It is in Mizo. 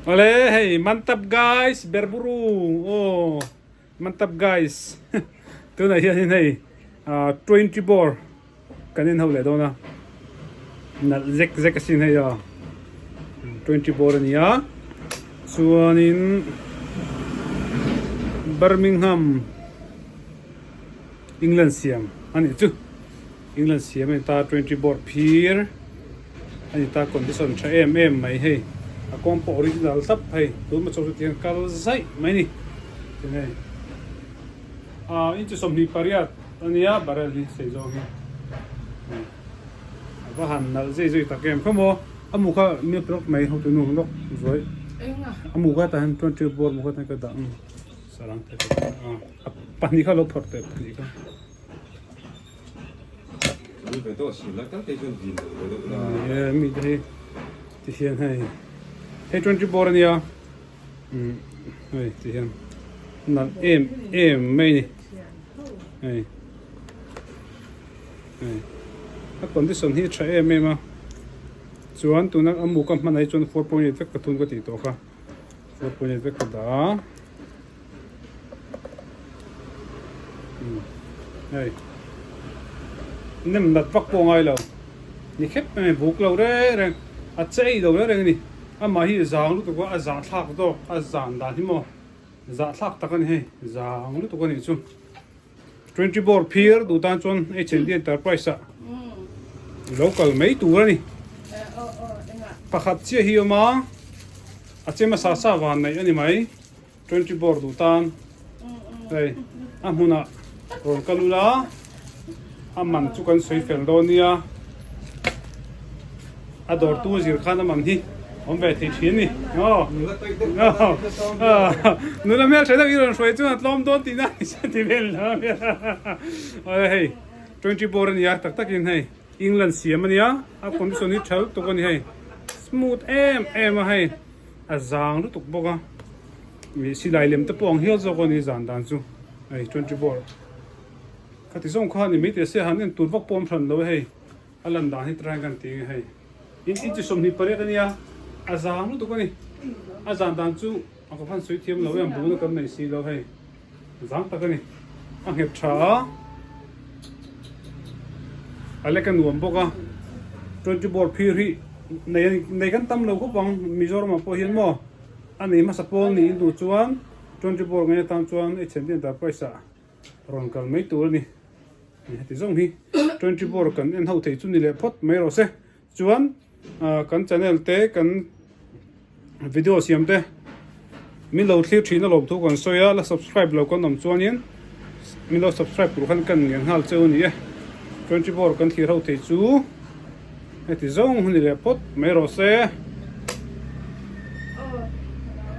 Awle hei mantap guys berburu aw mantap guys tunah hianin hei 20 bore kan en ho leh dawn a nalh zek zek asin hei a 20 bore a ni a chuanin Birmingham England siam a nih chu England siam a ni ta 20 bore phir a ni ta condition tha em em mai hei a kawng pawh original thlap hei tun hma chawp chu tihian kal zaih mai a ni tinge ah inchi 28 a nia barrel hi sei zawng hi a va han nalh zui zui tak em khaw maw a mu kha mi a pe lawk mai hotu nu lawk zuai a mu kha tah hian 20 bore mu kha tah hian ka dah ang. Sarang te ka a pahnih kha lo phawrh teh pahnih kha. Ni ve deuh si la tal te chuan vin lo ve deuh la. Ni e mi te hi ti hian hei hei 20 bore ania um hei ti hian nalh em em mai ni hei hei a condition hi tha em em a chuan tuna a mu ka hman ai chuan 4.8 vek ka thun ka tih tawh kha. 4.8 vek ka dah a hei nem nat vak pawh ngai lo ni khep mai buk lo reng reng a che ei lo reng reng a ni amah hi zang lutuk a a zah thlak zawk a zan dan hi maw zah thlak tak a ni hei zang lutuk a nih chu 20 bore phir duh tan chuan H&D Enterprise ah lo kal mai tur a ni pakhat chiah hi awm a a che hmasa sa van neih a ni mai 20 bore duh tan hei a hmunah rawn kal ula a man chu kan sawi fel dawn nia A dawrtu zir khan a man hi awm ve thei thin ni. Aw. Nula hmel tha deuh i rawn hruai chuan a tlawm dawn tihna a ni se ti vel lo a nia. Awle hei 20 bore a nia tak takin hei England siam a nia a condition hi tha lutuk a ni hei smooth em em a hei a zang lutuk bawk a ih silai lem te pawh ang hial zawk a ni zan dan chu hei 20 bore khati zawng kha a ni mai teh se han en tur vak pawh awm hran lo e hei. A lan dan hi try kan ti nge hei. In inchi 28 a nia, a zang lutuk a ni. A zan dan chu a ka phan sawi thiam lo em, buna kan nei si lo hei. Zang tak a ni. A nghet tha a, a lek a nuam bawk a. 20 bore phir hi nei a ni, nei kan tam lo khawp ang Mizoram ah pawh hian maw. A nei hmasa pawl niin duh chuan 20 bore ngei atan chuan H&D Enterprise ah rawn kal mai tur a ni. Heti zawng hi 24 kan en ho thei chu ni leh phawt mai rawh se. Chuan kan channel te kan video siam te min lo thlir thin a lawm thu kan sawi a, la subscribe lo kan awm chuanin min lo subscribe tur khan kan ngen nghal cheu a ni e. 24 kan thlir ho thei chu heti zawng hi ni leh phawt mai rawh se.